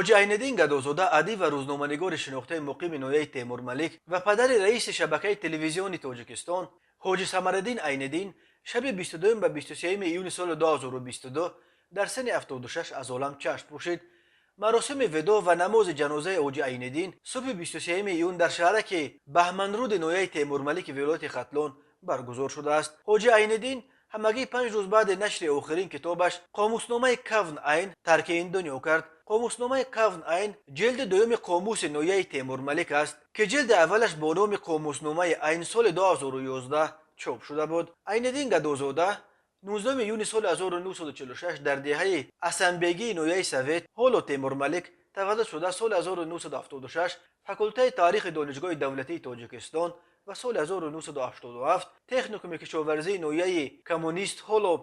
Ҳоҷи Айниддин Гадозода, адиб ва рӯзноманигори шинохтаи муқими ноҳияи Темурмалик ва падари раиси шабакаи телевизиони Тоҷикистон Ҳоҷи Самариддин Айниддин, шаби 22 ба 23 июни соли 2022 дар синни 76 аз олам чашм пӯшид. Маросими видоъ ва намози ҷанозаи Ҳоҷи Айниддин субҳи 23 июн дар шаҳраки Баҳманруди ноҳияи Темурмалики вилояти Хатлон баргузор шудааст. Ҳоҷи Айниддин ҳамагӣ 5 рӯз баъди нашри охирин китобаш, «Қомусномаи Кавн Айн», тарки ин дунё кард. «Қомусномаи Кавн Айн» ҷилди дуюми қомуси ноҳияи Темурмалик аст, ки ҷилди аввалаш бо номи «Қомусномаи Айн» соли 2011 чоп шуда буд. Айниддин Гадозода 19 июни соли 1946 дар деҳаи Асанбегии ноҳияи Совет, ҳоло Темурмалик, таваллуд шуда, соли 1976 факултаи таърихи Донишгоҳи давлатии Тоҷикистон ва соли 1987 техникуми кишоварзии ноҳияи Коммунист, ҳоло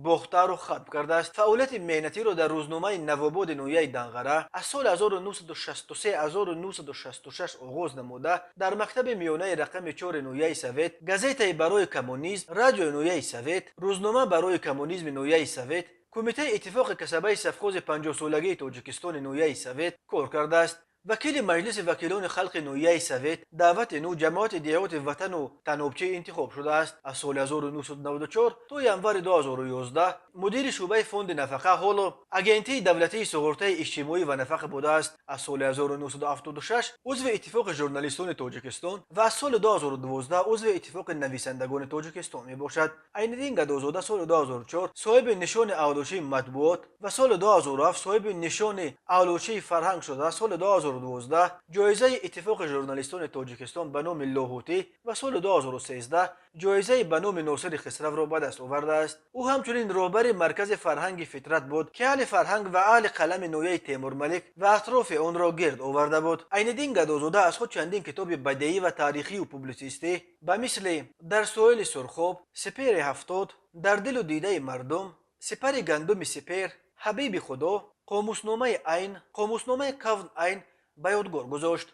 Бохтарро хатм кардааст. Фаъолияти меҳнатиро дар рӯзномаи Навободи ноҳияи Данғара аз соли 1963-1966 оғоз намуда, дар мактаби миёнаи рақами 4 ноҳияи Совет, газетаи «Барои коммунизм», радиои ноҳияи Совет, рӯзнома «Барои коммунизми» ноҳияи Совет, Кумитаи иттифоқи касабаи совхози 50-солагии Тоҷикистони ноҳияи Совет кор кардааст. Вакили Маҷлиси вакилони халқи ноҳияи Совет даъвати нӯ ҷамоати деҳоти Ватану Танобчӣ интихоб шудааст. Аз соли 1994 то январи 2011 мудири шӯъбаи фонди нафақа, ҳоло Агентии давлатии суғуртаи иҷтимоӣ ва нафақа, будааст. Аз соли 1976 узви Иттифоқи журналистони Тоҷикистон ва аз соли 2012 узви Иттифоқи нависандагони Тоҷикистон мебошад. Айниддин Гадозода соли 2004 соҳиби нишони Аълочии матбуот ва соли 2007 соҳиби нишони Аълочии фарҳанг шуда, соли 2012 ҷоизаи Иттифоқи журналистони Тоҷикистон ба номи Лоҳутӣ ва соли 2013 ҷоизаи ба номи Носири Хисравро ба даст овардааст. Ӯ ҳамчунин роҳбари маркази фарҳанги Фитрат буд, ки аҳли фарҳанг ва аҳли қалами ноҳияи Темурмалик ва атрофи онро гирд оварда буд. Айниддин Гадозода аз худ чандин китоби бадеӣ ва таърихию публитсистӣ ба мисли «Дар соҳили Сурхоб», «Сипери 70», «Дар дилу дидаи мардум», «Сипари гандуми сипер», «Ҳабиби Худо», «Қомусномаи Айн», «Қомусномаи Кавн Айн» ба ёдгор гузошт.